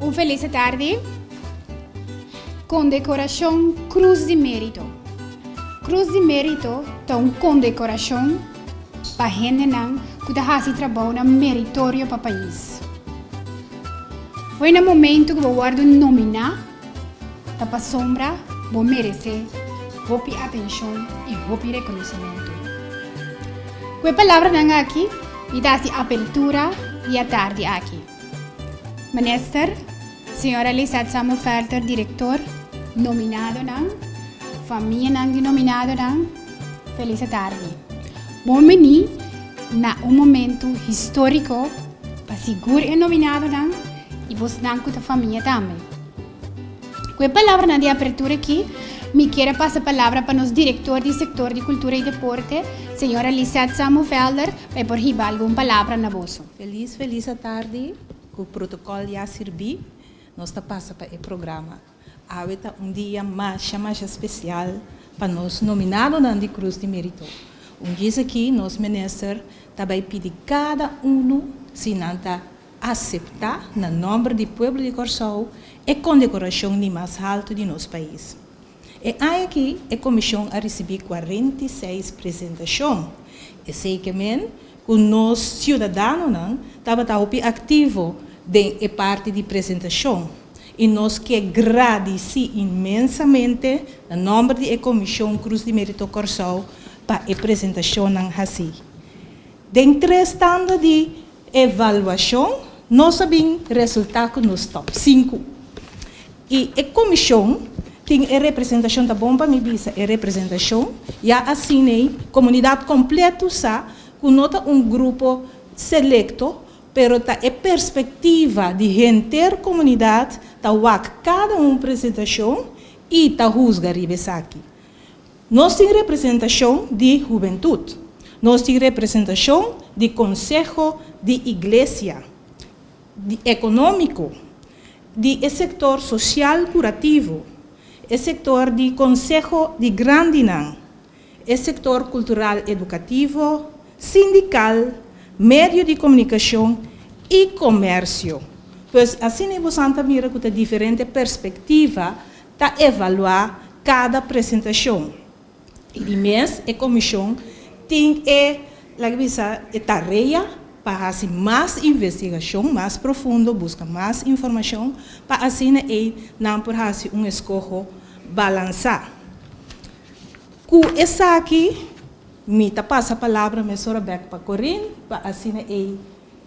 Un felis atardi. Kondekorashon Krus di Mérito. Krus di Mérito ta un kondekorashon pa hendenan ku ta hasi trabounan meritorio pa pais. Fo'i na momentu ku bo wòrdu nominá ta pasobra bo meresé hopi atenshon i hopi rekonosementu. Ku e palabranan aki mi ta hasi apertura di atardi aki. Minister, Señora Lisette Samuelfelter, Director, nominadonan, famianan di nominadonan, felis atardi. Bon bini na un momento historico pa sigur e nominadonan y bosnan cu ta famia tambe. Cu e palabranan di apertura aki, mi kier a pasa palabra pa nos Director di Sector di Cultura y Deporte, Señora Lisette Samuelfelder, pa e por hiba algun palabra na boso. Felis felis atardi. Ku protokòl ya sirbí, nos ta pasa pa e programa. Awe ta un dia masha masha spesial pa nos nominadonan di Krus di Mérito. Un djis akí nos minister ta bai pidi kada unu si nan ta aseptá na nòmber di pueblo di Kòrsou e kondekorashon di mas haltu di nos pais. E aña akí e komishon a risibí 46 presentashon. Esei ke men ku nos siudadanonan tabata hopi aktivo den e parti di presentashon i nos ke gradisí inmensamente na nòmber di e Komishon Krus di Mérito Kòrsou pa e presentashonnan hasí. Den tres tanda di evaluashon nos a bin resultá ku nos tòp sinku. I e komishon tin e representashon, ta bon pa mi bisa e representashon, ya asin'ei komunidat kompleto sa ku no ta un grupo selekto, pero ta e perspektiva di henter komunidat ta wak kada un presentashon i ta husga riba esaki. Nos tin representashon di hubentut. Nos tin representashon di konseho di iglesia, di ekonómiko, di e sektor sosial kurativo, e sektor di konseho di grandinan, e sektor kultural edukativo, sindikal, medio di komunikashon i komersio. Pues asina e bosan ta mira ku ta diferente perspektiva ta evaluá kada presentashon. I di mes e komishon tin e, laga bisa, e tarea pa hasi mas investigashon mas profundo, buska mas informashon pa asina ei nan por hasi un eskoho balansá. Ku esaki mi ta pasa palabra mesora bèk pa Corinne pa asina ei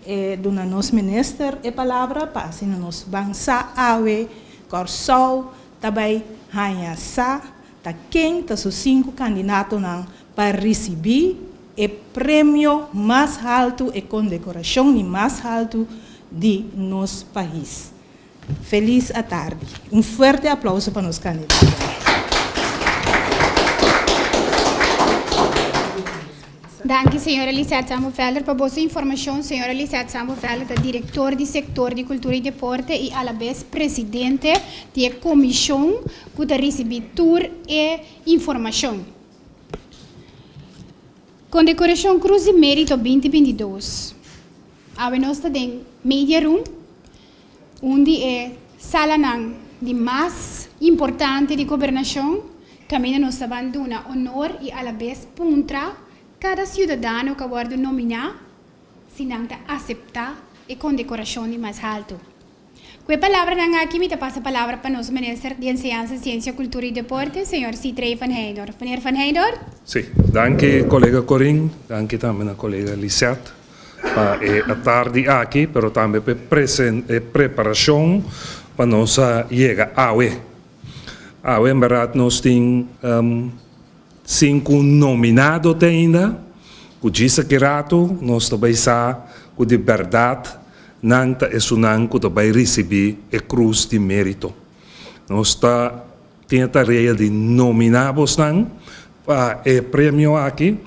e duna nos minister e palabra pa asina nos ban sa awe Kòrsou ta bai haña sa ta ken ta su sinku kandidatonan pa risibí e premio mas haltu, e kondekorashon di mas haltu di nos pais. Felis atardi. Un fuerte aplauso pa nos kandidatonan. Danki señora Lisette Sambovelder. Pa boso informacion, señora Lisette Sambovelder ta director di sector di Cultura y Deporte y alabes presidente di e comision cu ta ricibi tur e informacion. Condecoracion Cruz di Merito 2022. Awe nos ta den Media Room. Un di e salanan di mas importante di gobernashon kaminda nos ta ban duna honor i alabes puntra kada siudadano ku a wòrdu nominá si nan ta aseptá e kondekorashon di mas haltu. Ku e palabranan aki mi ta pasa palabra pa nos Minister di Enseñansa, Siensia, Kultura i Deporte, señor Sithree van Heydoorn. Meneer van Heydoorn. Sí, danki kolega Corinne, danki tambe na kolega Lisette. Pa e atardi aki, pero tambe pa e preparacion pa nos a yega awe. Awe en berdad nos tin sinku nominado te ainda, cu djis aki rato nos ta bay sa cu di berdad nan ta esunnan cu ta bay ricibi e Cruz di Merito. Nos ta tin e tarea di nomina bosnan pa e premio aki,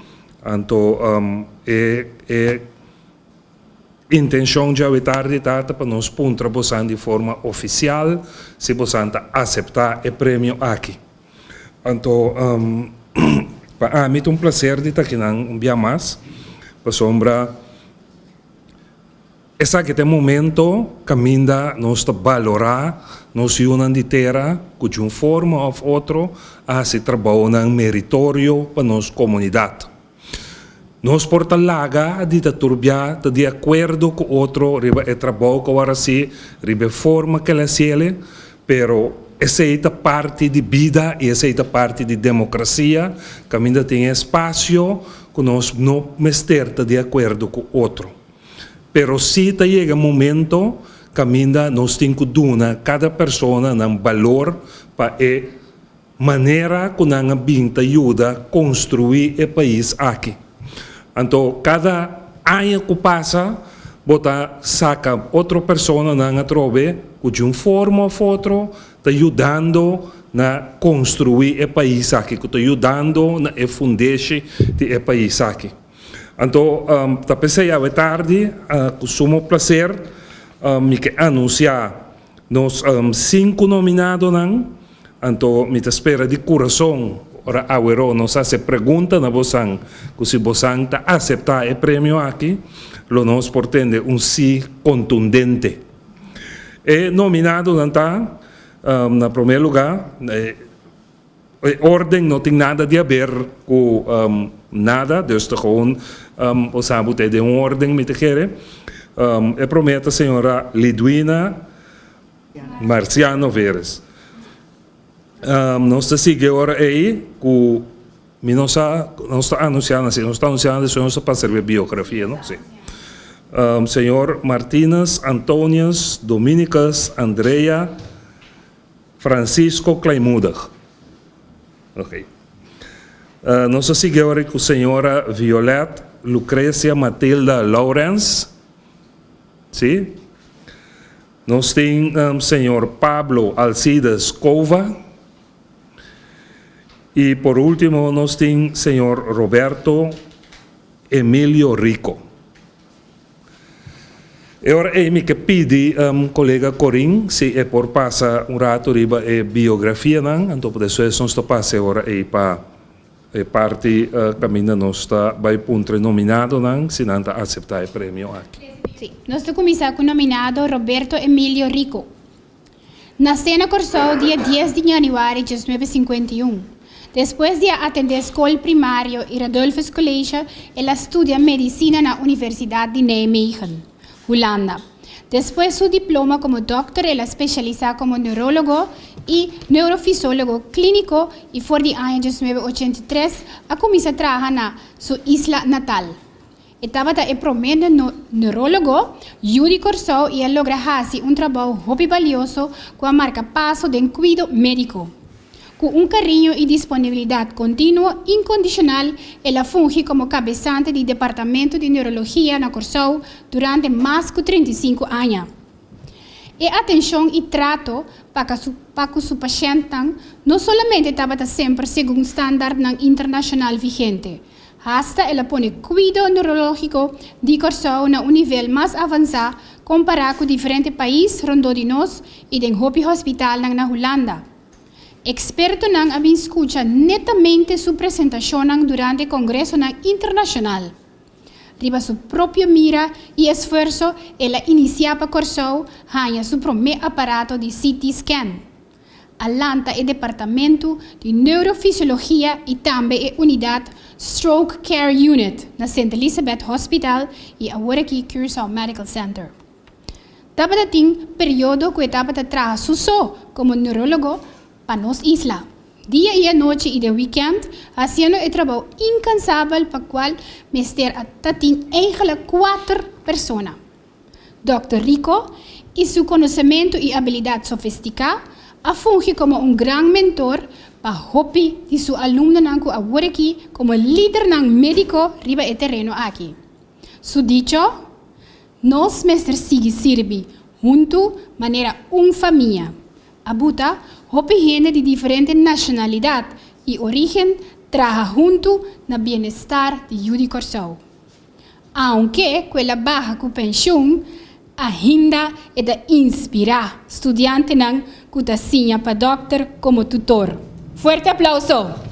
anto e e intencion djawe tardi ta ta pa nos puntra bosan di forma oficial si bosan ta acepta e premio aki. Anto pa ami ta un placer di ta akinan un bia mas pasobra. Esaki ta e momento kaminda nos ta balorá nos yunan di tera ku di un forma òf otro a hasi trabounan meritorio pa nos komunidat. Nos por ta laga di ta turbiá ta di akuerdo ku otro riba e trabou ku a hasi, riba e forma ku el a hasiel, pero esei ta parti di bida i esei ta parti di demokrasia kaminda tin e espasio ku nos no mester ta di akuerdo ku otro. Pero sí ta yega momento kaminda nos tin ku duna kada persona nan balor pa e Manera ku nan a bin ta yuda konstruí e pais aki. Anto kada aña ku pasa bo ta saka otro personanan atrobe ku di un forma òf otro ta yudando na konstruí e pais aki, ku ta yudando na e fundeshi di e pais aki. Anto ta p'esei awe tardi ku sumo plaser mi ke anunsiá Nos sinku nominadonan, anto mi ta spera di kurason ora aweró nos hasi e pregunta na bosan ku si bosan ta aseptá e premio aki, lo nos por tende un sí kontundente. E nominadonan ta, na promé lugá, E orden no tin nada di haber ku nada, dus ta gewoon bo sa bo ta den un orden mi ta kere. E prome ta señora Lidwina Marciano Veres. Nos ta sigui ora ei ku mi no sa, nos ta anunsiando si nos ta anunsiando despues nos ta pasa riba e biografia no? Si. Señor Martinus Antonius Dominicus Andrea. Francisco Kleinmoedig. Ok. Nos a sigui awor ku señora Violet Lucrecia Matilda Lourens. Si. Nos tin señor Pablo Alcides Cova. I por último nos tin señor Roberto Emilio Rico. E ora ei mi ke pidi kolega Corin si e por pasa un rato riba e biografianan, anto despues nos ta pasa e ora ei pa e parti kaminda nos ta bai puntra e nominadonan si nan ta aseptá e premio aki. Sí, nos ta kuminsá ku nominado Roberto Emilio Rico. Nasé na Kòrsou dia dies di yanüari diesnuebe sinkuenta i un. Despues di a atendé skol primario i Radulphus College, el a studia medisina na Universidat di Nijmegen, Hulanda. Despues su diploma komo dòkter el a spesialisá komo neurólogo i neurofisiólogo klíniko i for di aña diesnuebe 83 a kuminsá traha na su isla natal. E tabata e promé neurólogo yu di Kòrsou i a logra hasi un trabou hopi balioso ku a marka paso den kuido médiko. Ku un kariño i disponibilidat kontinuo inkondishonal el a fungi komo kabesante di Departamento di Neurologia na Kòrsou durante mas ku 35 aña. E atenshon i trato pa pa ku su pashèntnan no solamente tabata semper segun standardnan internashonal vigente, Hasta el a pone kuido neurológiko di Kòrsou na un nivel mas avansá kompará ku diferente pais rondó di nos i den hopi hòspitalnan na Hulanda. Ekspertonan a bin skucha netamente su presentashonnan durante kongresonan internashonal. Riba su propio mira i esfuerso el a inisiá pa Kòrsou haña su promé aparato di CT scan. A lanta e departamentu di neurofisiologia i tambe e unidat Stroke Care Unit na Sint Elisabeth Hospital i awor aki Curaçao Medical Center. Tabata tin periodo ku e tabata traha su so komo neurologo pa nos isla, dia i anochi i den wikènt, hasiendo e trabou inkansabel pa kual mester a ta tin eigelijk kuater persona. Dòkter Rico i su konosementu i abilidat sofistiká a fungi komo un gran mentor pa hopi di su alumnonan ku awor aki komo lidernan médiko riba e tereno aki. Su dicho, Nos mester sigui sirbi huntu manera un famia. A buta hopi hende di diferente nashonalidat i orígen traha huntu na bienestar di yu di Kòrsou. Aunke ku el a baha ku penshun, ainda e ta inspirá studiantenan ku ta siña pa dòkter komo tutor. Fuerte aplauso!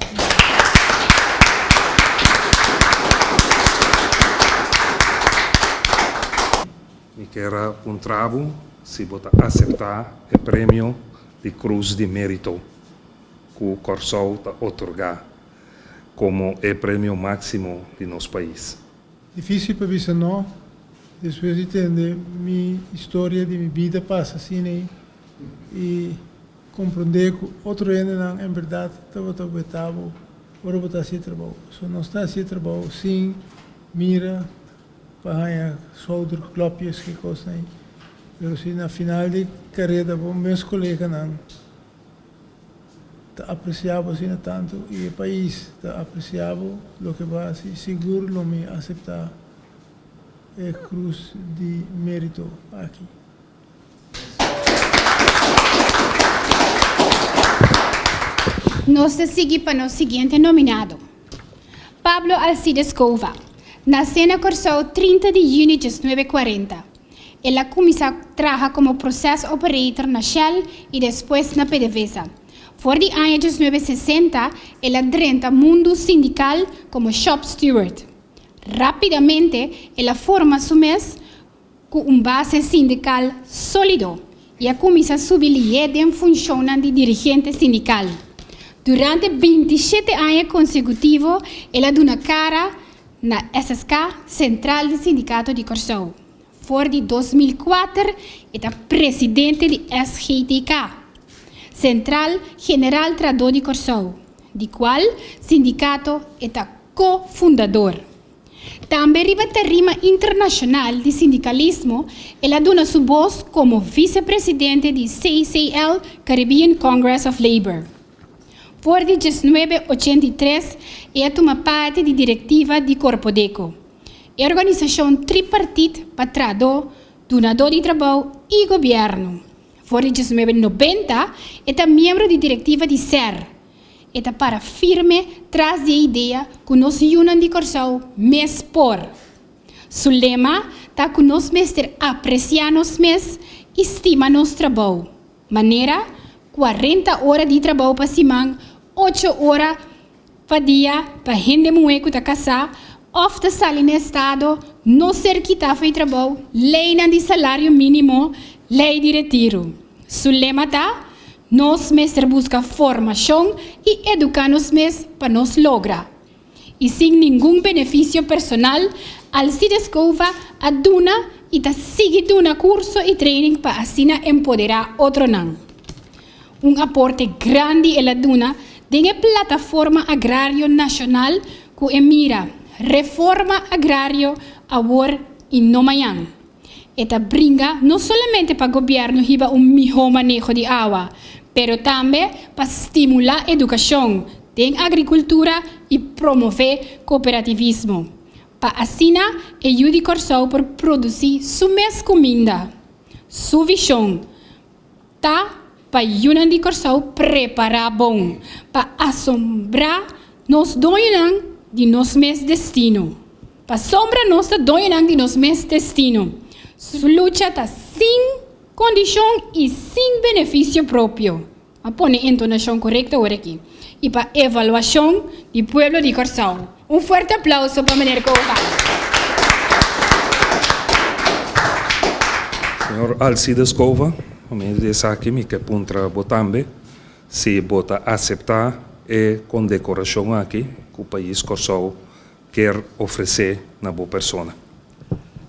Mi kier a puntra bo si bo ta aseptá e premio di Krus di Mérito ku Kòrsou ta otorgá komo e premio máksimo di nos pais. Difísil pa bisa no, despues di tende mi historia di mi bida pasa asina ei i komprondé ku otro hendenan en bèrdat tabata wetá bo ora bo ta hasi e trabou. So nos ta hasi e trabou sin mira pa haña schouderklopjes ki kosnan ei. Pero si na final di kareda bo mes koleganan ta apresiá bo asina tantu i e pais ta apresiá bo loke bo hasi, sigur lo mi aseptá e krus di mérito aki. Nos ta sigui pa nos siguiente nominado, Pablo Alcides Cova, nasé na Kòrsou 30 di yüni 1940. El a kuminsá traha komo process operator na Shell i despues na PDVSA. For di aña 1960 el a drenta mundu sindikal komo shop steward. Rápidamente el a forma su mes ku un base sindikal sólido i a kuminsá subi lié den funshonnan di dirigente sindikal. Durante bintishete aña konsekutivo el a duna kara na SSK, Sentral di Sindikato di Kòrsou. For di 2004 e ta presidente di SGTK, Sentral General Trahadó di Kòrsou, di kual sindikato e ta ko-fundador. Tambe riba tarima internashonal di sindikalismo el a duna su bos komo visepresidente di CCL, Caribbean Congress of Labor. For di 1983 e a tuma parti di direktiva di Korpodeko, e organisashon tripartit pa trahadó, dunadó di trabou i gobièrnu. For di 1990 e ta miembro di direktiva di ser. E ta para firme tras di e idea ku nos yunan di Kòrsou mes por. Su lema ta ku nos mester apresiá nos mes i stima nos trabou. Manera, 40 ora di trabou pa siman, ocho ora pa dia pa hende muhé ku ta kasá òf ta sali na estado, no ser kitá fo'i trabou, leinan di salario mínimo, lei di retiru. Su lema ta, Nos mester buska formashon i eduká nos mes pa nos logra. I sin ningun benefisio personal, Alcides Cova a duna i ta sigui duna kurso i training pa asina empoderá otronan. Un aporte grandi el a duna den e Plataforma Agrario Nashonal ku e mira reforma agrario awor i no mañan. E ta bringa no solamente pa gobièrnu hiba un mihó maneho di awa, pero tambe pa stimulá edukashon den agrikultura i promové kooperativismo, pa asina e yu di Kòrsou por produsí su mes kuminda. Su vishon ta pa yunan di Kòrsou prepará bon pa asombrá nos doñonan di nos mes destino. Pasobra nos ta doñonan di nos mes destino. Su lucha ta sin kondishon i sin benefisio propio. A pone entonashon korekto awor aki. I pa evaluashon di pueblo di Kòrsou. Un fuerte aplauso pa meneer Cova. Señor Alcides Cova, pa medio di esaki mi ke puntra bo tambe si bo ta aseptá e kondekorashon aki ku pais Kòrsou kier ofresé na bo persona.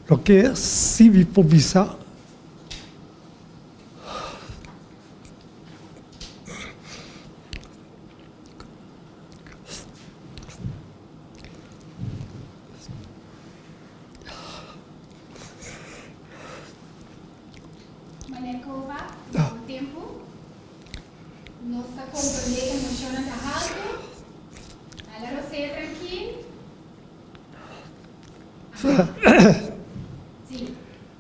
Loke si mi por bisa. Meneer Cova, bo tempu. Nos ta comprende emocionnan ta haltu. Hala rosea trankil. Sí,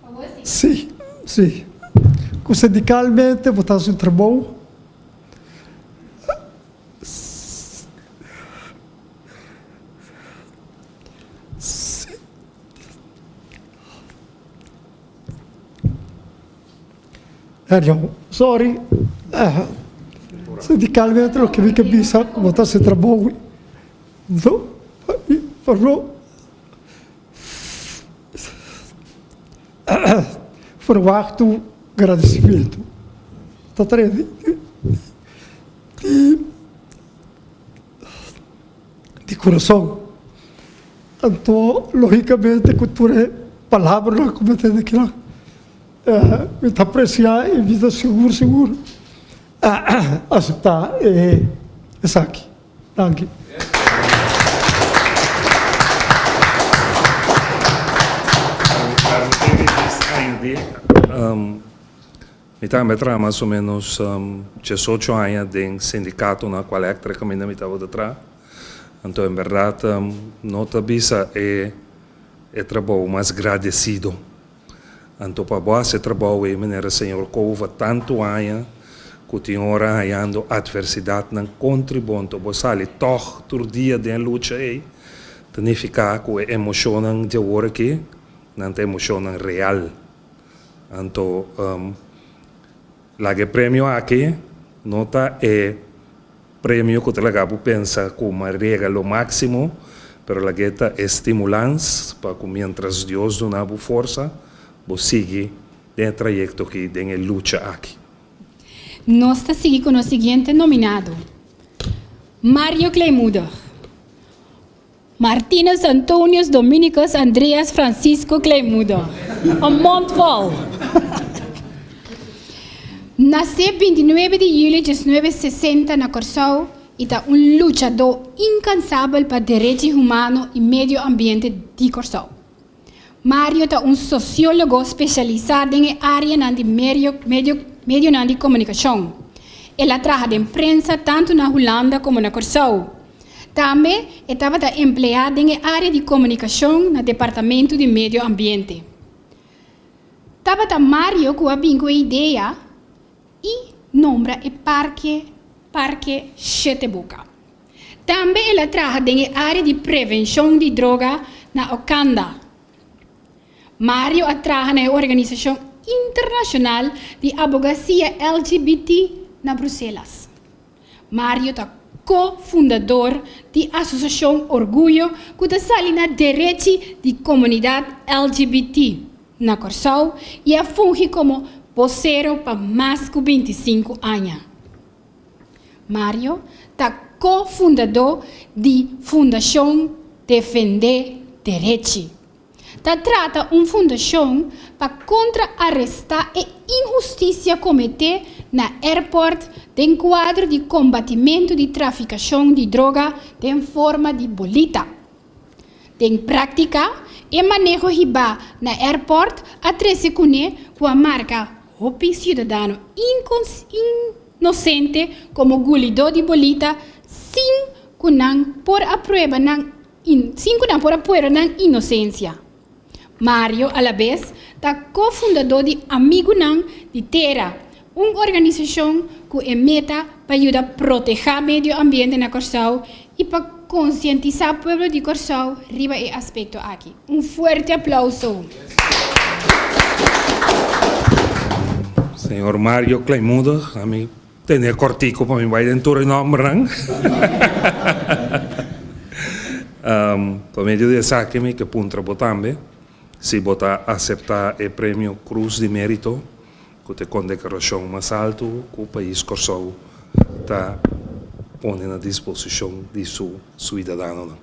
pa bo sí. Sí, sí. Ku sindicalmente bo ta hasi un trabou. Sorry, sindicalmente loke mi ke bisa ku bo ta hasi trabou no. ferwachtu gradisimentu. Ta trae di di di kurason. Anto logikamente ku tur e palabranan ku mi a tende akinan mi ta apresiá i mi ta sigur sigur aseptá esaki. Danki. Mi tambe a traha mas o menos diesocho aña den sindikato na Aqualectra kaminda mi tabata traha. Anto en bèrdat no ta bisa e e trabou mas gradesido. Anto pa bo hasi e trabou ei manera señor Cova tantu aña ku tin ora hañando atversidatnan kontra bo anto bo sali tòg tur dia den e lucha ei ta nifiká ku e emoshonnan di awor aki nan ta emoshonnan real. Anto laga e premio aki no ta e premio ku ta laga bo pensa ku m'a rega lo máksimo, pero lag'é ta e stimulans pa ku miéntras Dios duna bo forsa, bo sigui den e trayekto aki, den e lucha aki. Nos ta sigui ku nos siguiente nominado, Mario Kleinmoedig. Martinus Antonius Dominicus Andreas Francisco Kleinmoeder. Un mond vol. Nasé 29 di juli 1960 na Kòrsou i ta un luchadó inkansabel pa derechi humano i medio ambiente di Kòrsou. Mario ta un sosiólogo spesialisá den e áreanan di medio medionan di komunikashon. El a traha den prensa tantu na Hulanda komo na Kòrsou. Tambe e tabata empleá den e área di komunikashon na Departamentu di Medio Ambiente. Tabata Mario ku a bin ku e idea i nombra e parke Parke Shete Boka. Tambe el a traha den e área di prevenshon di droga na Okanda. Mario a traha na e organisashon internashonal di abogasia LGBT na Bruselas. Mario ta ko-fundador di Asosiashon Orguyo ku ta sali na derechi di komunidat LGBT na Kòrsou i a fungi komo bosero pa mas ku 25 aña. Mario ta ko-fundadó di Fundashon Defendé Derechi. Ta trata un fundashon pa kontra-arestá e inhustisia kometé na airport den kuadro di kombatimentu di trafikashon di droga den forma di bolita. Den práktika, e maneho hibá na airport a trese kuné ku a marka hopi siudadano inosente komo gulidó di bolita sin ku nan por a prueba nan sin ku nan por a puebra nan inosensia. Mario alabes ta kofundadó di Amigunan di Tera, un organisashon ku e meta pa yuda protehá medio ambiente na Kòrsou i pa konsientisá pueblo di Kòrsou riba e aspekto aki. Un fuerte aplouso! Señor Mario Kleinmoedig, ami Tene kòrtiku pa mi bai den tur e nòmbernan. Pa medio di esaki mi ke puntra bo tambe si bo ta aseptá e premio Krus di Mérito ku ta e kondekorashon mas altu ku pais Kòrsou ta pone na disposishon di su suidadanonan.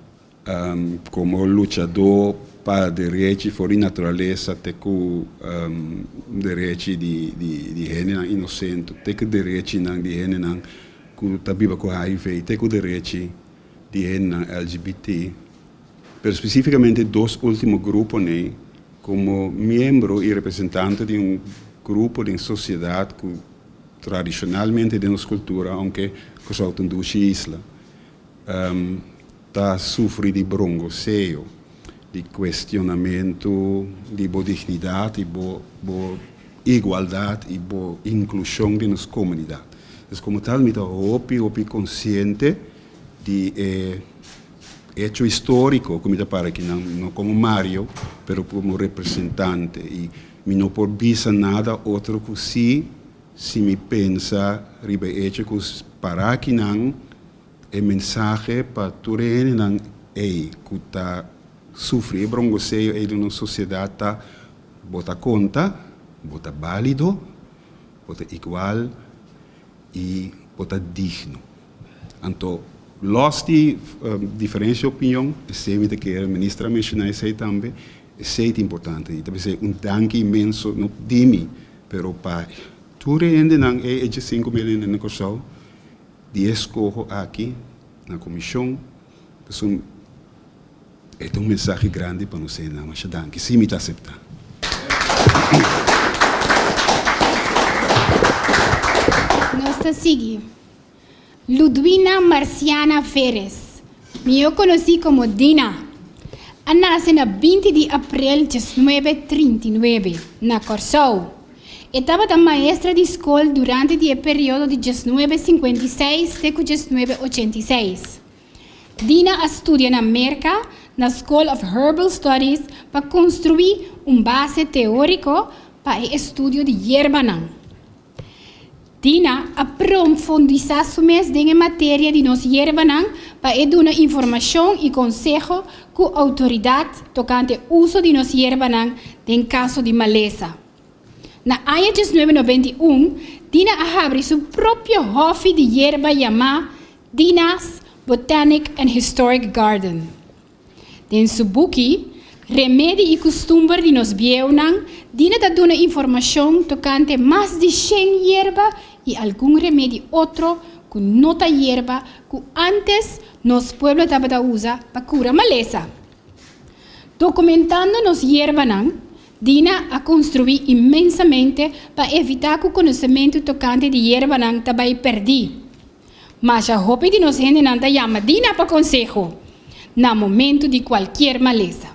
Komo luchadó pa derechi for di naturalesa te ku derechi di hendenan inosente, te ku derechinan di hendenan ku ta biba ku hiv, te ku derechi di hendenan LGBT. Pero spesífikamente dos último gruponan, komo miembro i representante di un grupo den sosiedat ku tradishonalmente den nos kultura, ounke Kòrsou ta un dushi isla, Ta sufri di brongoseo, di kuestionamentu di bo dignidat i bo bo igualdat i bo inklushon den nos komunidat. Entonces komo tal mi ta hopi hopi konsiente di e hecho históriko ku mi ta para akinan, no komo Mario, pero komo representante i mi no por bisa nada otro ku si, si mi pensa riba e hecho ku para akinan E mensahe pa tur e hendenan ei ku ta sufri e brongoseo ei den nos sosiedat ta, Bo ta konta. Bo ta bálido, bo ta igual i bo ta digno. Anto, lòs di diferensia opinion, esei mi ta kere, minister a menshoná esei tambe, esei ta importante. I ta bis'é un danki inmenso, no di mi, pero pa tur e hendenan, e 5 mil hende na Kòrsou, di e eskoho aki na komishon, pasobra e ta un mensahe grandi pa nos hendenan. Masha danki. Sí, mi ta aseptá. Nos ta sigui. Ludwina Marciana Veres, mihó konosí komo Dina, a nase na 20 di aprel 1939, na Kòrsou. E tabata maestra di skol durante di e periodo di 1956 te ku 1986. Dina a studia na Merka na School of Herbal Studies pa konstruí un base teóriko pa e estudio di yerbanan. Dina a profundisá su mes den e materia di nos yerbanan pa e duna informashon i konseho ku outoridat tokante uso di nos yerbanan den kaso di malesa. Na aña 1991, Dina a habri su propio hòfi di yerba yamá Dina's Botanic and Historic Garden. Den su buki, Remedi i Kustumber di nos bieunan, Dina ta duna informashon tokante mas di shen yerba i algun remedi otro ku no ta yerba ku ántes nos pueblo tabata usa pa kura malesa. Dokumentando nos yerbanan, Dina a konstruí inmensamente pa evitá ku konosementu tokante di yerbanan ta bai pèrdí. Masha hopi di nos hendenan ta yama Dina pa konseho na momentu di kualkier malesa.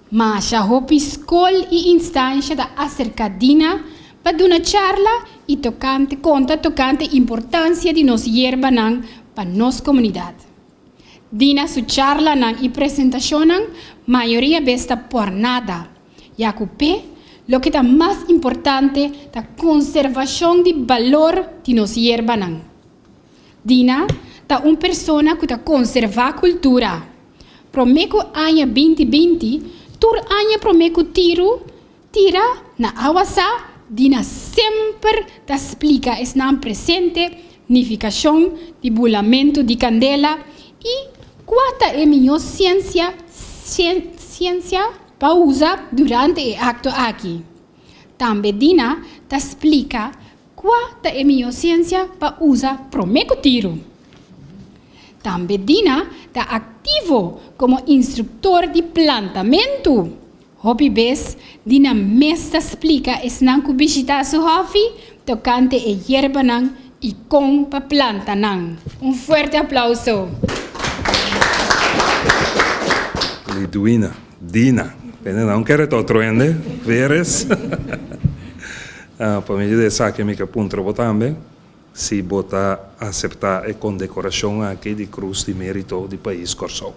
Masha hopi skol i instansha ta aserká Dina pa duna charla i tokante konta tokante importansia di nos yerbanan pa nos komunidat. Dina su charlanan i presentashonnan mayoria bes ta por nada, ya ku p'e loke ta mas importante ta konservashon di balor di nos yerbanan. Dina ta un persona ku ta konservá kultura. Promé ku aña 2020, tur aña promé ku tiru tira na Awasá, Dina semper ta splika esnan presente nifikashon di bulamentu di kandela i kua ta e mihó siensia siensia pa usa durante e akto aki. Tambe Dina ta splika kua ta e mihó siensia pa usa promé ku tiru. Tambe Dina ta aktivo komo instruktor di plantamentu. Hopi bes Dina mes ta splika esnan ku bishitá su hòfi tokante e yerbanan i kon pa planta nan. Un fuerte aplauso! Liduina, Dina, pende nan kere ta otro hende, Veres. Pa medio di esaki mi ke puntra bo tambe si bo ta aseptá e kondekorashon aki di Krus di Merito di Pais Kòrsou.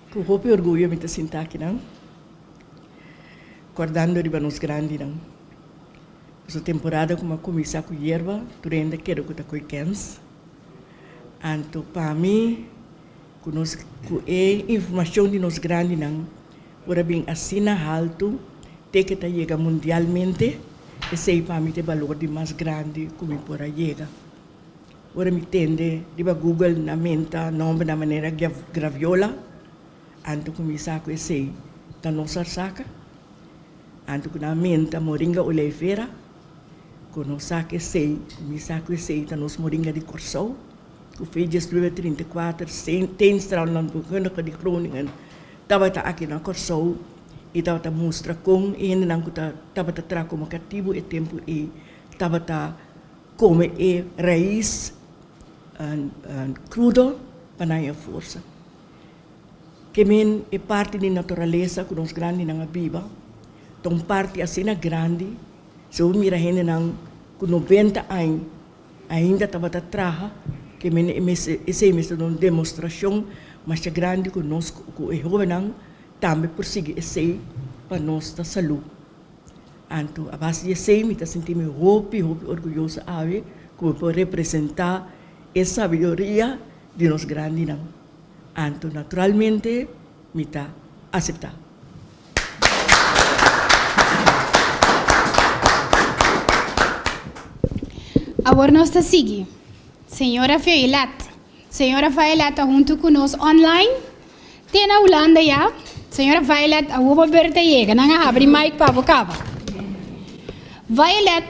Ku hopi orguyo mi ta sinta akinan, kòrdando riba nos grandinan. Pasobra temporada ku mi a kuminsá ku yerba, tur hende a kere ku ta koi kèns. Anto pa mi, ku nos ku e informashon di nos grandinan por a bin asina haltu te ke ta yega mundialmente, esei pa mi ta e balor di mas grandi ku mi por a yega. Ora mi tende riba Google na menta nombernan manera Graviola, anto ku mi sa ku esei ta nos arsaka. Anto ku nan menta Moringa oleifera, ku nos sa ku esei, ku mi sa ku esei ta nos moringa di Kòrsou, ku fe 1934 Teenstra landbouwkundige di Groningen tabata aki na Kòrsou i tabata mustra kon e hendenan ku ta tabata traha komo katibu e tempu ei tabata Come e rais crudo pa nan haña forsa. Ke men e parti di naturalesa ku nos grandinan a biba ta un parti asina grandi, si bo mira hendenan ku 90 aña ainda tabata traha, ke men esei mester ta un demostrashon masha grandi ku nos ku e hobennan tambe por sigui esei pa nos ta salú. Anto a base di esei mi ta sinti mi hopi hopi orguyoso awe ku mi por representá e sabiduria di nos grandinan. Anto naturalmente Mi ta aseptá. Awor nos ta sigui. Señora Violet. Señora Violet ta huntu ku nos online. Te na Hulanda ya. Señora Violet, awor bo ber ta yega. Nan a habri mic pa bo kaba. Violet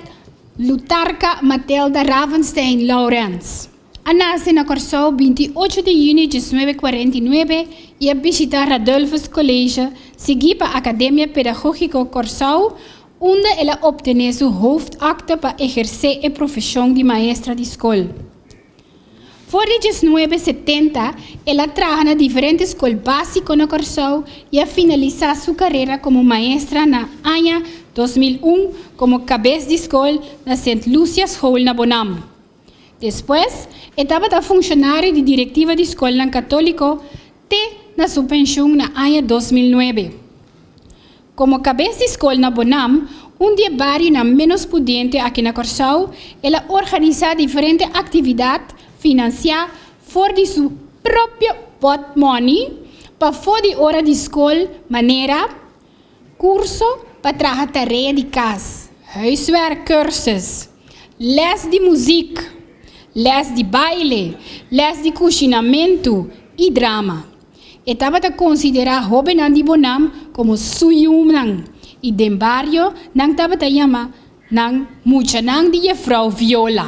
Lutarka Matelda Ravenstein Lourens a nase na Kòrsou 28 di yüni 1949 i a bishitá Radulphus College, siguí pa Akademia Pedagógiko Kòrsou, unda el a optené su hoofdakte pa ehersé e profeshon di maestra di skol. For di 1970 el a traha na diferente skol básiko na Kòrsou i a finalisá su karera komo maestra na aña 2001 komo kabes di skol na Sint Lucia School na Bonam. Despues e tabata funshonario di direktiva di skolnan katóliko te na su penshun na aña 2009. Komo kabes di skol na Bonam, un di e barionan ménos pudente aki na Kòrsou, el a organisá diferente aktividat finansiá for di su propio pòtmòni pafó di ora di skol manera, kurso pa traha tarea di kas, huiswerkcursus, lès di muzik, lès di baile, lès di kushinamentu i drama. E tabata konsiderá hóbennan di Bonam komo su yunan i den bario nan tabata yama nan muchanan di Jefrou Viola.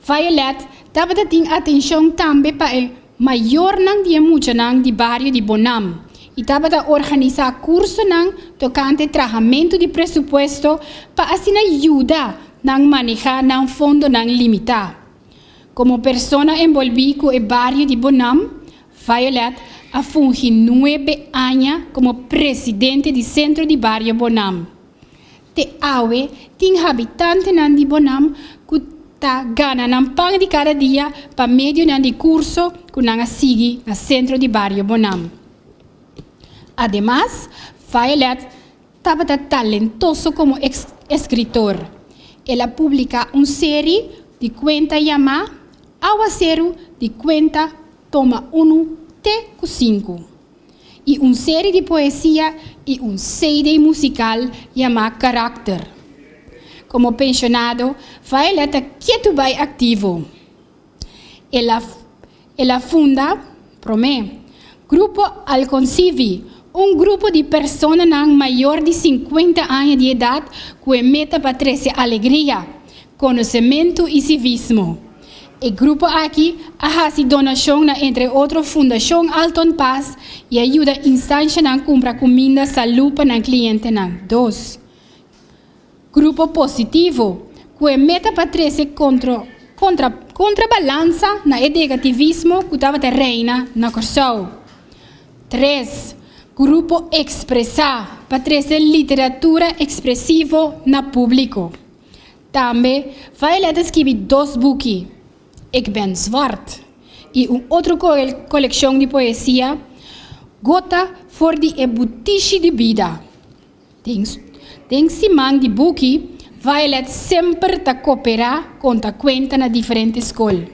Violet tabata tin atenshon tambe pa e mayornan di e muchanan di bario di Bonam i tabata organisá kursonan tokante trahamentu di presupuesto pa asina yuda nan manehá nan fondonan limitá. Komo persona enbolbí ku e bario di Bonam, Violet a fungi nuebe aña komo presidente di Sentro di Bario Bonam. Te awe tin habitantenan di Bonam ku ta gana nan pan di kada dia pa medionan di kurso ku nan a sigui na Sentro di Bario Bonam. Ademas, Violet Tabata talentoso komo eskritor. El a publiká un seri di kuenta yamá Awaseru di Kuenta Toma Unu te ku Sinku i un seri di poesia i un CD musikal yamá Karakter. Komo penshonado, Violet ta ketu bai aktivo. El a El a funda, promé, Grupo Alconcivi, un grupo di personanan mayor di 50 aña di edat ku e meta pa trese alegria, konosementu i sivismo. E grupo aki a hasi donashon na entre otro Fundashon Alton Paas i a yuda instanshanan kumpra kuminda salú pa nan klientenan. Dos. Grupo Positivo, ku e meta pa trese kontro kontra kontrabalansa na e negativismo ku tabata reina na Kòrsou. Tres, Grupo Ekspresá, pa trese literatura ekspresivo na públiko. Tambe Violet a skibi dos buki, Ik ben zwart i un otro kolekshon di poesia, Gota for di e butishi di bida. Den siman di buki, Violet semper ta koperá konta kuenta na diferente skol.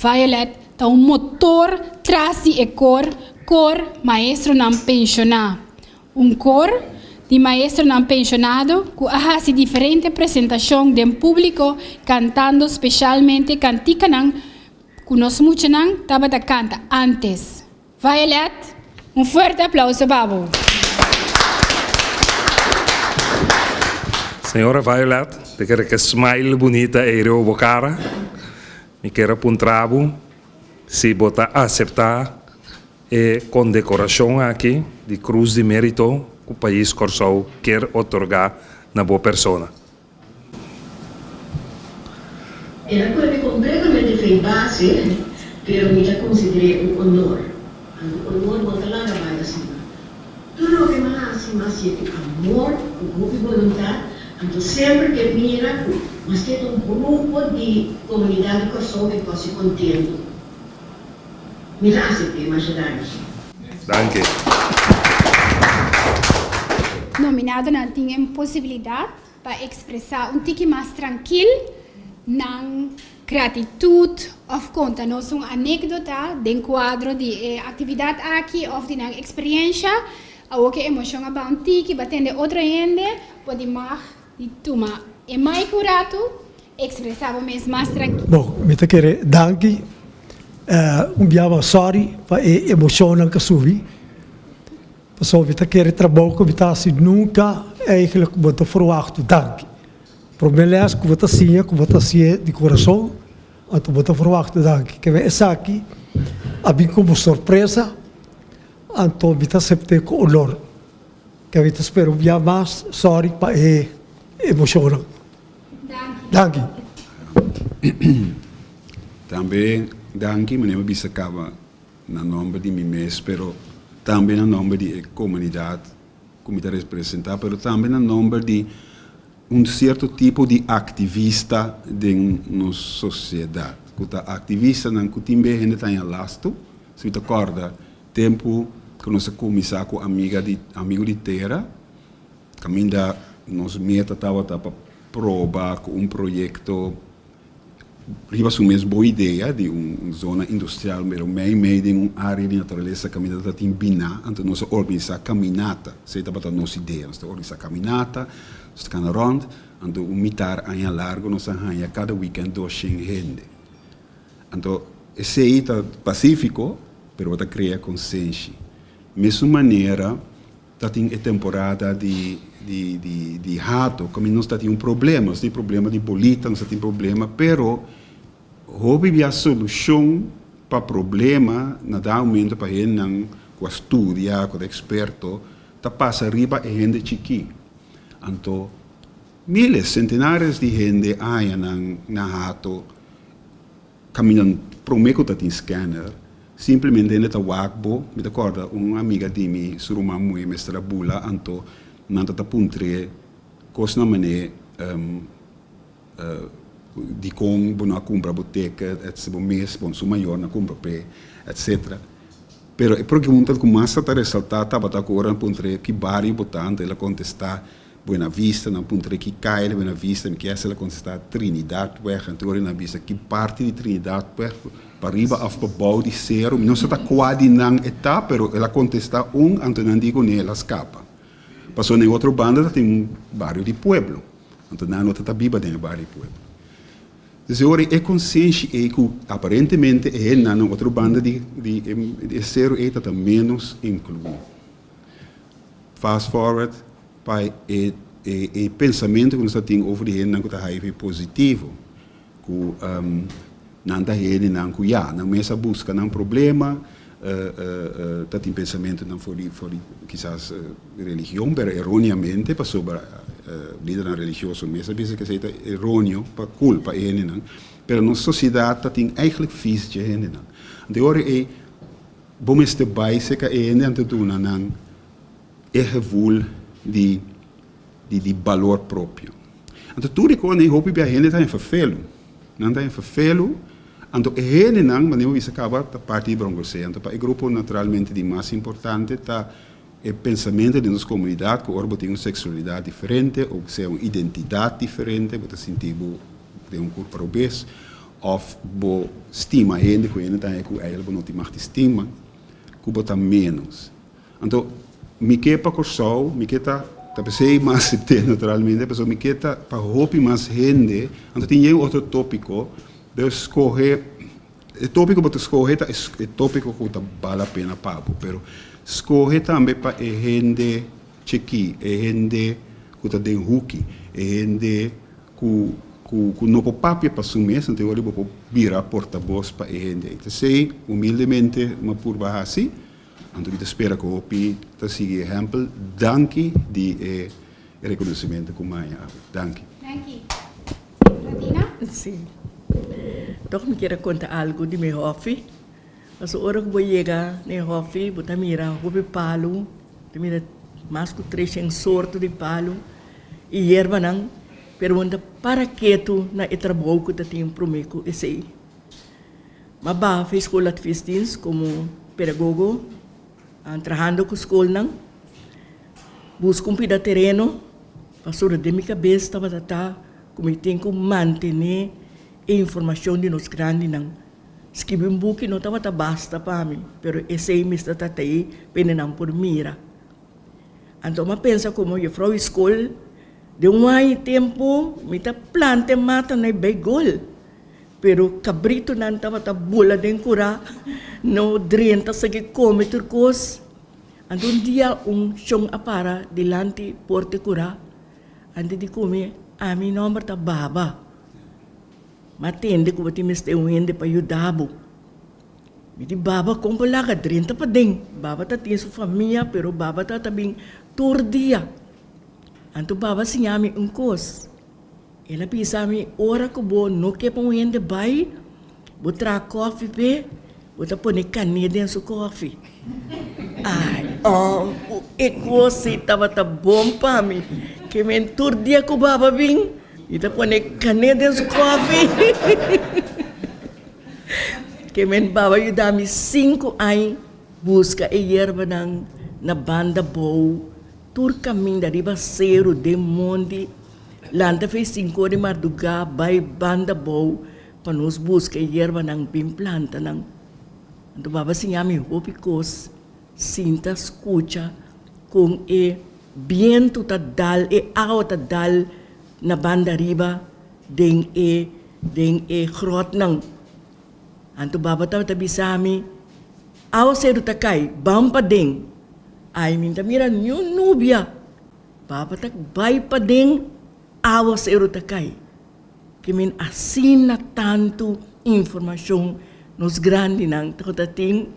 Violet ta un motor tras di e kor Kor Maestronan Penshoná, un kor di maestronan penshonado ku a hasi diferente presentashon den públiko kantando speshalmente kantikanan ku nos muchanan tabata kanta ántes. Violet, un fuerte aplauso pa bo. Señora Violet, te kere ke smile bunita ei riba bo kara. Mi kier a puntra bo si bo ta aseptá e kondekorashon aki di Krus di Mérito ku Pais Kòrsou kier otorgá na bo persona. El a pone completamente fei base, pero mi ta consider'é un honor. Anto honor bo ta laga bai asina. Tur loke mi a haci, mi a hacié cu amor, cu hopi boluntad, anto semper ke mira cu maske ta un grupo di comunidad di Corsou ke por haci contento. Mi ta acept'é, masha danki. Danki. Nominadonan tin e posibilidad pa expresa un tiki mas trankil nan. Gratitut òf konta nos un anékdota den kuadro di e aktividat aki òf di nan eksperiensha. Awor ku e emoshon a baha un tiki, bo a tende otro hende, bo di mag di tuma e mic un ratu, ekspresá bo mes mas trankil. Bon, mi ta kere danki un biaha sòri pa e emoshonnan ku a subi. Pasobra mi ta kere trabou ku mi ta hasi nunka eigentlik bo ta ferwachtu danki. Promé lès ku bo ta siña ku bo ta hasié di kurason, anto bo ta ferwachtu danki. Kebé esaki a bin komo sorpresa, anto mi ta asept'é ku onor. Kebé mi ta spera un bia mas, sòri pa e emoshonnan. Danki. Tambe danki, manera mi a bisa kaba na nòmber di mi mes, pero tambe na nòmber di e komunidat ku mi ta representá, pero tambe na nòmber di un sierto tipo di aktivista den nos sosiedat, ku ta aktivistanan ku tin bes hende ta haña lastu. Si mi ta kòrda tempu ku nos a kuminsá ku Amiga di Amigu di Tera, kaminda nos meta tabata pa proba ku un proyekto Riba su mes bo idea di un zona industrial pero mei mei den un area di naturalesa kaminda ta tin biná, anto nos a organisá kaminata, esei tabata nos idea, nos ta organisá kaminata, nos ta kana rònt, anto un mitar aña largu nos a haña kada wikènt doshen hende. Anto esei ta pasífiko pero bo ta krea konsenshi. Mesun manera. Ta tin e temporada di di di di hato kaminda nos ta tin un problema, nos tin problema di bolita, nos ta tin problema, pero hopi bia solushon pa problema na da momento pa hendenan ku a studia, ku ta eksperto, ta pasa riba e hende chikí. Anto miles, sentenares di hende a haña nan na hato. Kaminda promé ku ta tin scanner, simplemente hende ta wak bo. Mi ta kòrda un amiga di mi, su ruman muhé mester a bula, anto nan ta ta puntr'é kosnan manera dikon bo no a kumpra bo ticket, etc. Bo mes, bon su mayornan a kumpra p'e, etc. Pero e pregunta ku mas ta ta resaltá tabata ku ora nan puntr'é ki bario bo ta, anto el a kontestá Buena Vista, nan puntra ki kaya di Buena Vista, mi kier sa el a kontestá Trinidadweg, anto ora nan bisa ki parti di Trinidadweg, pariba òf pabou di seru, mi no sa ta kua di nan e ta, pero el a kontestá un, anto nan di kuné el a skapa. Pasobra na e otro banda ta tin un bario di pueblo, anto nan no ta ta biba den e bario di pueblo. Entonces ora e konsenshi ei ku aparentemente e hendenan na otro banda di e seru ei ta ta ménos inkluí. Fast forward pa e e pensamentu ku nos ta tin over di hendenan ku ta hiv positivo, ku nan ta hendenan ku ya nan mes a buska nan problema, ta tin pensamentunan for di for di kisas religion, pero eroneamente pasobra lidernan religioso mes a bisa ku esei ta eroneo pa kulpa e hendenan, pero nos sosiedat ta tin eigentlik vis dje hendenan. Anto e ora ei Bo mester bai serka e hende anto duna nan e gevoel di di balor propio. Anto tur e kos ei hopi bia hende ta den ferfelu. Nan ta den ferfelu, anto e hendenan, manera bo bisa kaba, ta parti di Brongosé. Anto pa e grupo naturalmente di mas importante ta e pensamento den nos komunidat ku ora bo tin un seksualidat diferente o sea un identidat diferente bo ta sinti bo den un kurpa robes. Of bo stima hende ku hende ta haña ku eigenlijk bo no tin mag di stima, ku bo ta ménos. Anto, mi ke pa Kòrsou, mi ke ta, ta p'esei mi a asept'é naturalmente, pasobra mi ke ta pa hopi mas hende, anto tin yen otro tópiko, dus skohe, e tópiko bo ta skohe ta e tópiko ku ta bal la pena pa bo, pero skohe tambe pa e hende chikí, e hende ku ta den huki, e hende ku ku ku no por papia pa su mes, anto ora bo por bira portabos pa e hende ei. T'esei humildemente mi a purba hasi, anto mi ta spera ku hopi ta sigui ehèmpel. Danki di e rekonosementu ku mi a haña awe. Danki. Danki. Radina? Sí. Tòg mi kier a konta algu di mi hòfi. Pasobra ora ku bo yega na e hòfi bo ta mira hopi palu, bo ta mira mas ku treshen sorto di palu i yerbanan, pero bo no ta para ketu na e trabou ku ta tin promé ku esei. M'a baha for e skooladviesdienst komo pedagogo, trahando ku skolnan, buska un pida tereno, pasobra den mi kabes tabata ta ku mi tin ku mantené. e informashon di nos grandinan. Skibi un buki no tabata basta pa mi, pero esei mester ta t'ei p'e nan por mira. Anto mi a pensa komo jefrou di skol, den un aña i tempu mi ta planta e mata na e beigol. Pero kabritunan tabata bula den kurá, no drenta sigui kome tur kos. Anto un dia un shon a para dilanti porta e kurá, antes di kome, Ami nòmber ta Baba. Mi a tende ku bo tin mester un hende pa yuda bo. Mi di Baba kon bo laga drenta paden. Baba ta tin su famia pero Baba ta ta bin tur dia. Anto Baba siña mi un kos. El a bisa mi ora ku bo no ke pa un hende bai, bo traha kòfi p'e, bo ta pone kané den su kòfi. Ai oh, e kos ei tabata bon pa mi. Ke men tur dia ku Baba bin, mi ta pone kané den su kòfi. Ke men baba yuda mi sinku añ buska e yerbanan na banda bou, tur kaminda riba seru den mondi, lanta fei sinku or di mardugá bai banda bou pa nos buska e yerbanan bin planta nan. Anto baba siña mi hopi kos, sinta skucha kon e bientu ta dal, e awa ta dal na banda riba den e den e grotnan. Anto baba tabata bisa mi, Awaseru ta kai, ban paden. Ai mi ta mira niun nubia. Baba ta bai paden, awaseru ta kai. Ke men asina tantu informashon nos grandinan tabata tin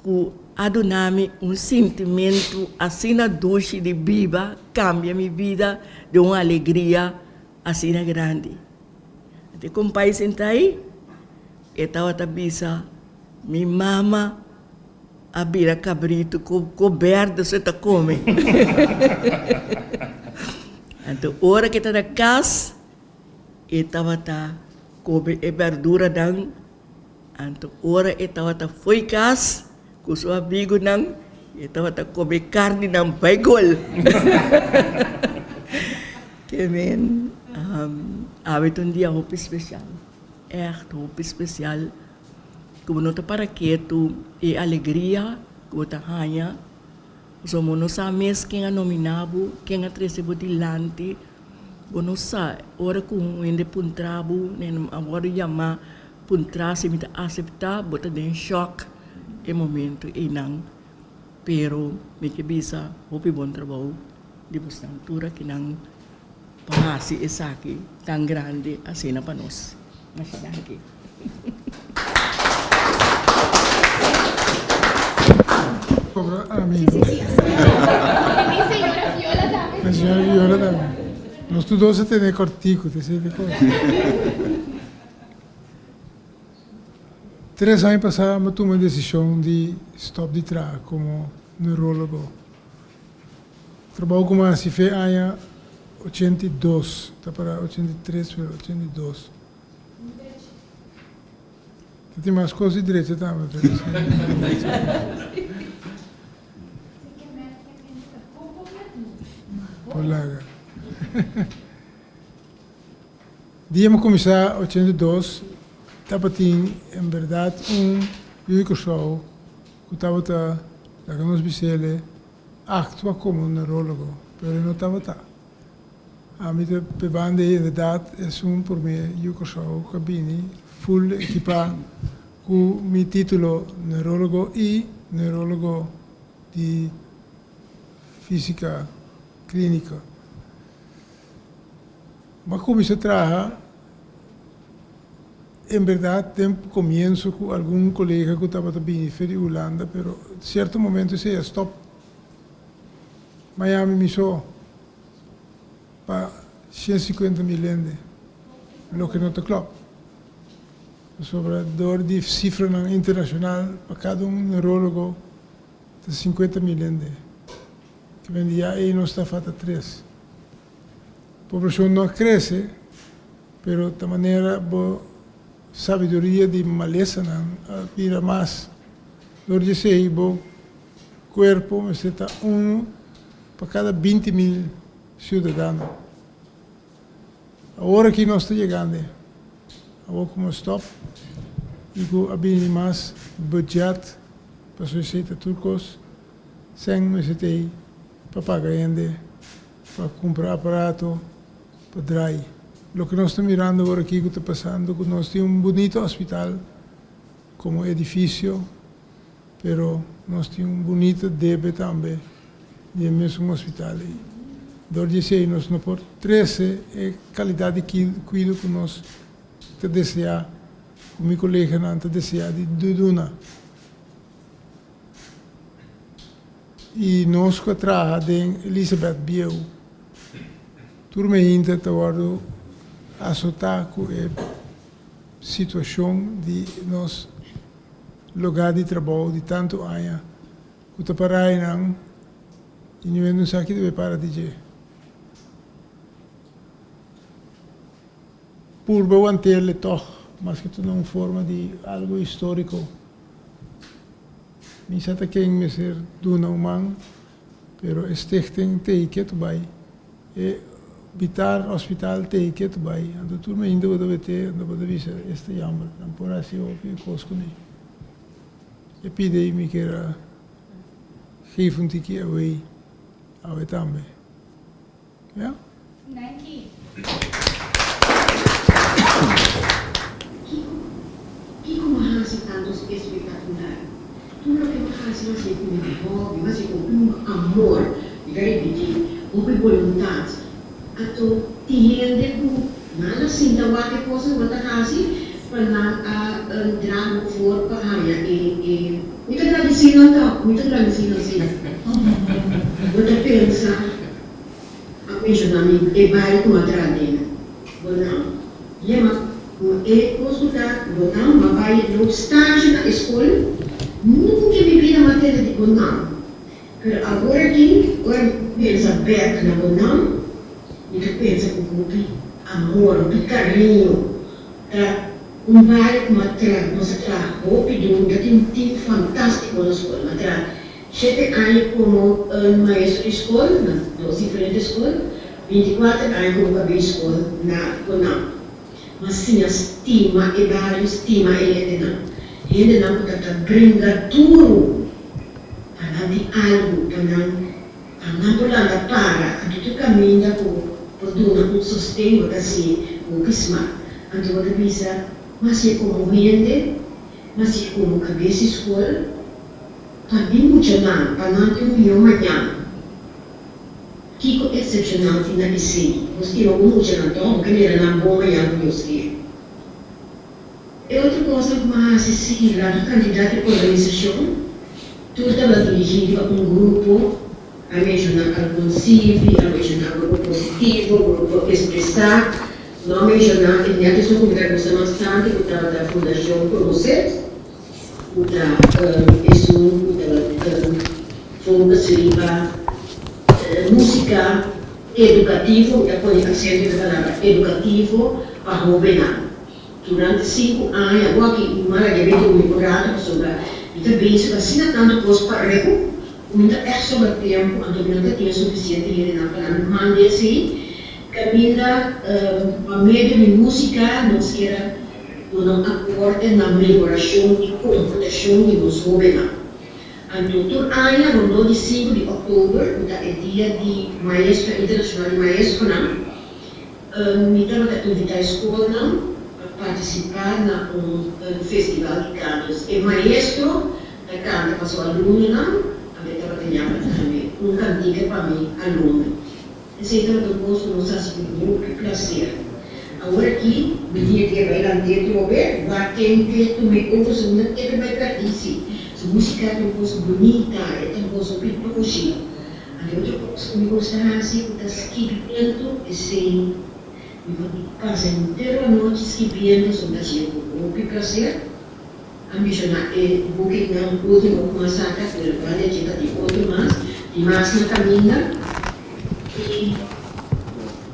ku a duna mi un sintimentu asina dushi di biba, kambia mi bida den un alegria asina grandi. Ante kompai sinta ei, e tabata bisa, Mi mama a bira kabritu ku ku berde su e ta kome. Anto ora ku e ta na kas, e tabata kome e berduranan. Anto ora e tabata fo'i kas ku su amigunan, e tabata kome karninan bai gol. Ke men awe ta un dia hopi spesial, ègt hopi spesial, ku bo no ta para ketu e alegria ku bo ta haña, pasobra bo no sa mes ken a nominá bo, ken a trese bo dilanti, bo no sa ora ku un hende puntra bo, a wòrdu yamá puntra si mi ta aseptá, bo ta den shòk e momento einan, pero mi ke bisa hopi bon trabou. Di bosnan tur akinan pa hasi esaki tan grandi asina pa nos. Masha danki. Ami. Mi señora Viola tambe. Nos tur dos a tene kortiku, te esei te kos. Tres aña pasá mi a tuma e desishon di stòp di traha komo neurólogo. Trabou ku mi a hasi fe aña 82, ta para 83 pero 82. Ta tin mas kos di drecha tambe pero esei no ta drecha. Por laga. Dia mi kuminsá 82 tabatin en bèrdat un yu di Kòrsou ku tabata laga nos bis'el aktua komo un neurólogo, pero e no tabata. Ami ta p'e banda ei inderdat esun promé yu Kòrsou ku a bini ful ekipá ku mi título neurólogo i neurólogo di físika klínika. Mi a kuminsá traha en berdad den comienzo cu algun colega cu tabata bini fe di Hulanda, pero cierto momento esey a stop. Miami mi so pa 150 mil hende, loke no ta klop. Pasobra door di cifranan internacional pa cada un neurologo ta 50 mil hende. Te bende ya ey nos ta falta tres. Poblacion no a crece, pero ta manera bo sabiduria di malesanan a bira mas. Dor di esey bo cuerpo mester ta uno pa cada 20 mil ciudadano. Awor aki nos ta yegando. Awor ku mi a stòp i ku a bini mas budget pasobra esei ta tur kos, sèn mester ta ei pa paga hende, pa kumpra aparato, pa drai. Loke nos ta mirando awor aki ku ta pasando ku nos tin un bunito hospital komo edifisio, pero nos tin un bunito debe tambe di e mesun hospital ei. Dor di esei nos no por trese e kalidat di kuido ku nos ta deseá, ku mi koleganan ta deseá di duna. I nos ku a traha den Elisabeth bieu, tur meinta ta wòrdu asotá ku e situashon di nos lugá di trabou di tantu aña ku ta pará einan i niun no sa ki debe para di dje. Purba wanterle tòg, maske ta na un forma di algu históriko. Mi sa ta ken mester duna un man, pero e stichting t'ei ketu bai, e Bitar Hospital t'ei ketu bai, anto tur mi ainda bo ta wete, anto bo ta bisa es ta jammer, nan por hasi hopi kos kuné. E pida ei mi kier a geef un tiki away awe tambe. Ja. Danki. Kiko? Kiko mi a hasi tantu espektakular? Tur loke mi a hasi mi a hasi ku mi hòbi, mi a hasi ku un amor, mi ta ripití, hopi boluntat. Anto tin hende ku nan a sinta wak e kosnan ku bo ta hasi pa nan a dra bo for pa haña e e. Mi ta gradisí nan tòg, mi ta gradisí nan sí. Bo ta pensa. A menshoná mi e bario ku m'a traha den Bonam. Yema ku e kos ku ta Bonam, m'a bai loop stage na e skol. Nunka mi bida m'a tende di Bonam. Pero awor aki, ora mi pensa bèk na Bonam, mi ta pensa ku hopi amor, hopi kariño. Ta un bario ku m'a traha, nos a traha hopi duru. Ta tin un tim fantástiko na skol. M'a traha Shete aña komo un maestro di skol na dos diferente skol, bintikuater aña komo kab'é skol na Konam. M'a siña stima e bario, stima e hendenan. Hendenan ku ta ta bringa duru pa nan tin algu, pa nan pa nan por lanta para. Anto tur kaminda ku por duna un sosten bo ta hasié hopi smak. Anto bo ta bisa, m'a hasié komo hende, m'a hasié komo kab'é si skol. Pa mi muchanan, pa nan tin un mihó mañan. Kiko eksepshonal tin na esei? Bo stima bo muchanan tòg? Bo ke mira nan bon mañan ku Dios ke? E otro kosnan ku mi a hasi si laga kantidat di organisashon tur tabata dirigí riba un grupo, a menshoná algun CV, a menshoná grupo positivo, grupo espresá, no a menshoná e nèt esun ku mi ta gusta mas tantu ku tabata Fundashon Promoset. Ku ta esun ku ta focus riba musica educativo, mi ta pone acento riba e palabra educativo, pa hobennan. Durante sinku aña, bo aki mara debe durmi un rato pasobra mi ta bezig asina tantu cos pareho ku mi ta echt sobra tempo, anto mi no ta tin suficiente hendenan pa nan manda esei. Caminda pa medio di musica nos kier a Duna un aporte na mehorashon di komportashon di nos hóbennan. Anto tur aña rondó di sinku di òktober, ku ta e dia di Maestro Internashonal di Maestronan, mi tabata invitá e skolnan pa partisipá na un festival di kanto. E maestro ta kanta pa su alumnonan, anto e tabata yama tambe un kantika pa mi alumno. Esei tabata un kos ku nos hasi ku hopi plaser. Awor aki mi dia ke bai lant'é trobe, wak ken ke tum'é over su no ke ta bai pèrdí si. Su músika ta un kos bunita, e ta un kos hopi dushi. Anto otro kos ku mi gusta hasi ku ta skibimentu, esei mi por pasa henter anochi skibiendo, so mi ta hasié ku hopi plaser. A menshoná e bukinan último ku a saka, pero banda dje ta tin otro mas, tin mas na kaminda. I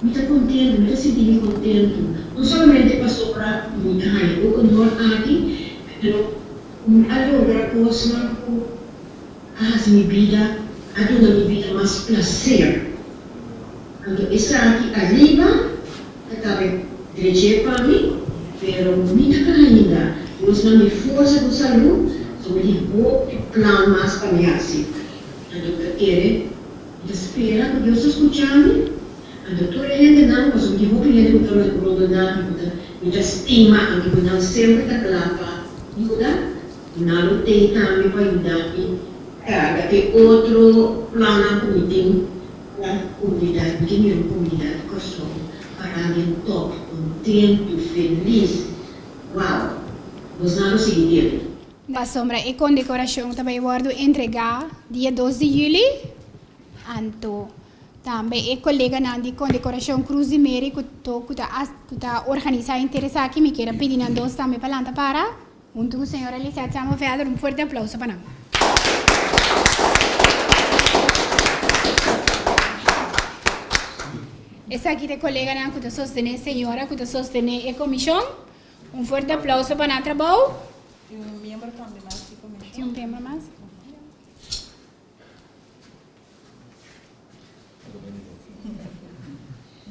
mi ta kontentu, mi ta sinti mi kontentu, no solamente pasobra mi a haña e honor aki, pero mi a logra kosnan ku a hasi mi bida, a duna mi bida mas plaser. Anto esaki ariba ta kabe dreché pa mi. Pero mi ta kla ainda. Dios na mi forsa ku salú, so mi tin hopi plan mas pa mi hasi. Anto mi ta kere, mi ta spera ku Dios ta skucha mi. Anto tur e hendenan, pasobra mi tin hopi hende ku ta rondoná mi, ku ta mi ta stima, anto ku nan semper ta kla pa yuda, nan lo tei tambe pa yuda mi karga e otro plannan ku mi tin pa komunidat. Mi ke mira un komunidat di Kòrsou pará den tòp, kontentu, felis. Wow! Bosnan lo sigui tende. Pasobra e kondekorashon ta bai wòrdu entregá dia dos di yüli, anto tambe e koleganan di Kondekorashon Krus di Meri ku ku ta ku ta organisá henter esaki, mi kier a pidi nan dos tambe pa lanta para huntu ku señora Lisette Samuel Velder, un fuerte aplauso pa nan. Esaki ta e koleganan ku ta sostené señora ku ta sostené e komishon. Un fuerte aplauso pa nan trabou. Tin un miembro tambe mas di komishon. Tin un miembro mas.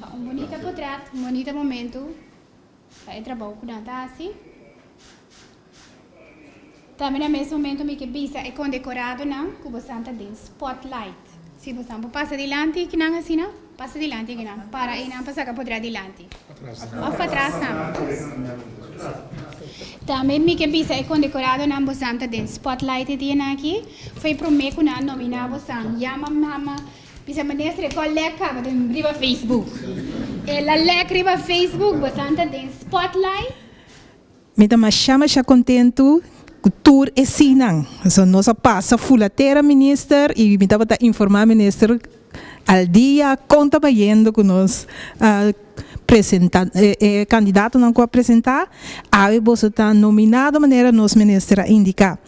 Ta un bunita potret, un bunita momento pa e trabou ku nan ta hasi. Tambe na mes momento mi ke bisa e kondekoradonan ku bosan ta den spotlight. Si bosan por pasa dilanti kinan asina, pasa dilanti kinan. Para einan pa saka potret dilanti. Of patras tambe. Tambe mi ke bisa e kondekoradonan bosan ta den spotlight e dianan aki. Foi prome ku nan a nomina bosan. Yama mama bisa minister e kò lek kaba den riba Facebook. El a lek riba Facebook bosan ta den spotlight. Mi ta masha masha kontentu ku tur e sinan. So nos a pasa fula tera minister i mi tabata informá minister al dia kon ta bayendo ku nos presenta e kandidatonan ku a presentá. Awe boso ta nominado manera nos minister a indiká.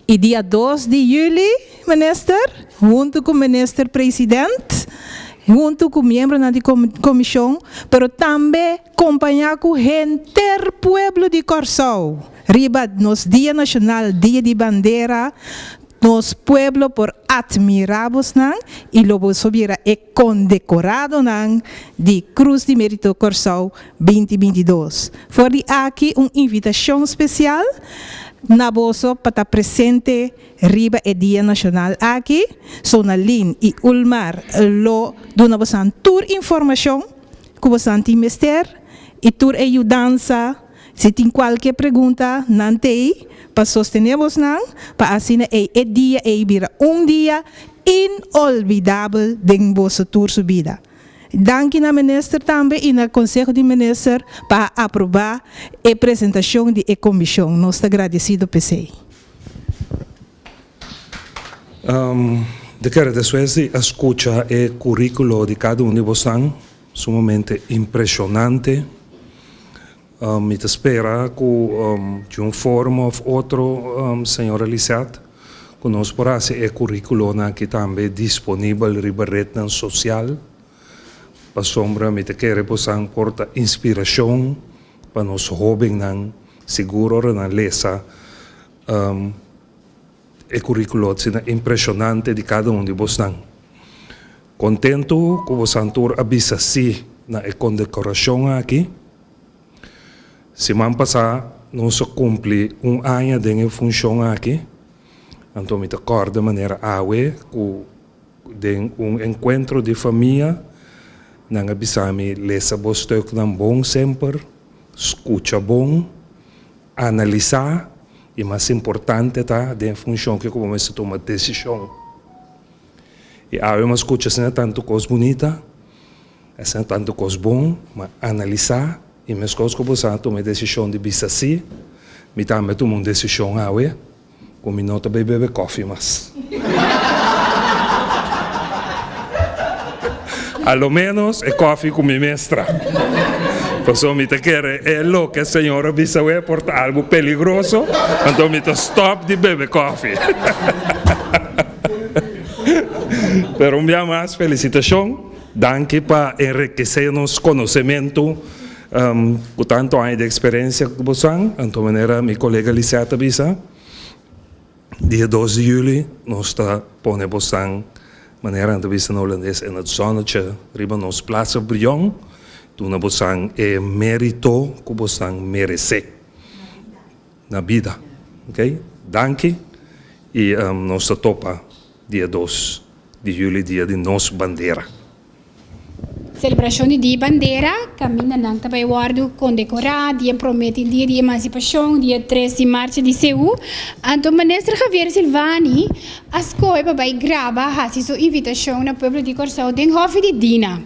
I dia dos di yüli minister huntu ku minister president huntu ku miembronan di komishon pero tambe Kompañá ku henter pueblo di Kòrsou riba nos Dia Nashonal, Dia di Bandera, nos pueblo por atmirá bosnan i lo boso bira e kondekoradonan di Krus di Mérito Kòrsou 2022. For di aki un invitashon spesial na boso pa ta presente riba e Dia Nashonal aki. Sonalin i Ulmar lo duna bosan tur informashon. Ku bosan tin mester i tur e yudansa, si tin kualke pregunta nan t'ei pa sostené bosnan pa asina ei e dia ei bira un dia inolvidabel den boso tur su bida. Danki na Minister tambe i na Konseho di Minister pa a aprobá e presentashon di e komishon. Nos ta gradesido p'esei. De kere despues di a skucha e kurikulo di kada un di bosan, sumamente impreshonante. Mi ta spera ku di un forma òf otro, señora Lisette, ku nos por hasi e kurikulonan aki tambe disponibel riba retnan sosial, pasobra mi ta kere bosan por ta inspirashon pa nos hóbennan, sigur ora nan lesa E curriculo asina impresionante di cada un di bosnan. Contento cu bosan tur a bisa si na e condecoracion aki. Siman pasa nos a cumpli un aña den e funcion aki, anto mi ta corda manera awe cu den un encuentro di famia nan a bisa mi lesa bo stuknan bon semper, scucha bon, Analisá i mas importante ta den funshon ke ku bo mester tuma desishon. I awe mi a skucha asina tantu kos bunita, asina tantu kos bon, ma analisá i meskos ku bo sa tuma e desishon di bisa sí, mi tambe a tuma un desishon awe ku mi no ta bai bebe kòfi mas. A lo ménos e kòfi ku mi mestra. Pasobra mi ta kere e loke Señor a bisa awe por ta algu peligroso, anto mi ta stòp di bebe kòfi. Pero un bia mas felisitashon, danki pa enrikesé nos konosementu Ku tantu aña di eksperensia ku bo san, anto manera mi kolega Lisette a bisa, dia dos di juli nos ta pone bo san, manera nan ta bisa na hulandes, in het zonnetje riba nos Plaza Brion. Duna bosan e mérito ku bosan meresé na bida. Ok? Danki i nos ta topa dia dos di juli, dia di nos bandera. Selebrashon di Dia Bandera, kaminda nan ta bai wòrdu kondekorá dia promé tin dia di emansipashon, dia tres di marcha di Seú. Anto Minister Javier Silvani a skohe pa bai graba hasi su invitashon na pueblo di Kòrsou den hòfi di Dina.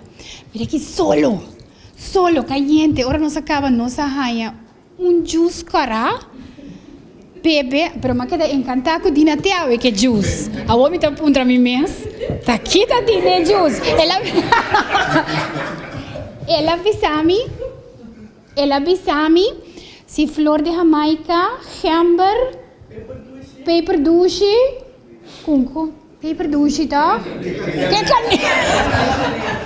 Mira ki solo, solo kayente, ora nos a kaba nos a haña Un juice kòrá, bebe, pero m'a keda enkantá ku Dina te awe ke juice. Awor mi ta puntra mi mes, ta ki ta Dina e juice? El a El a bisa mi, el a bisa mi si flor di Jamaica, gember, peper dushi, kunku. Peper dushi ta? Ke kane?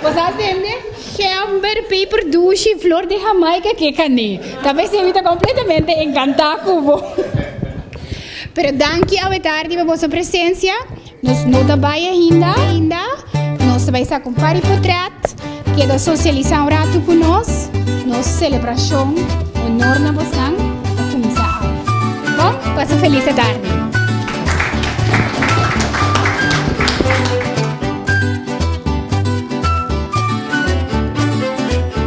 Bo sa tende? Gember, peper dushi, flor di Jamaica, ke kane? Ta pesey mi ta completamente encanta cu bo. Pero danki awe tardi pa boso presencia. Nos no ta bay ainda. Ainda. Nos ta bay saca un par di potret. Keda socialisa un rato cu nos. Nos celebracion, honor na bosnan, ta cuminsa awe. Bon, pasa feliz tardi.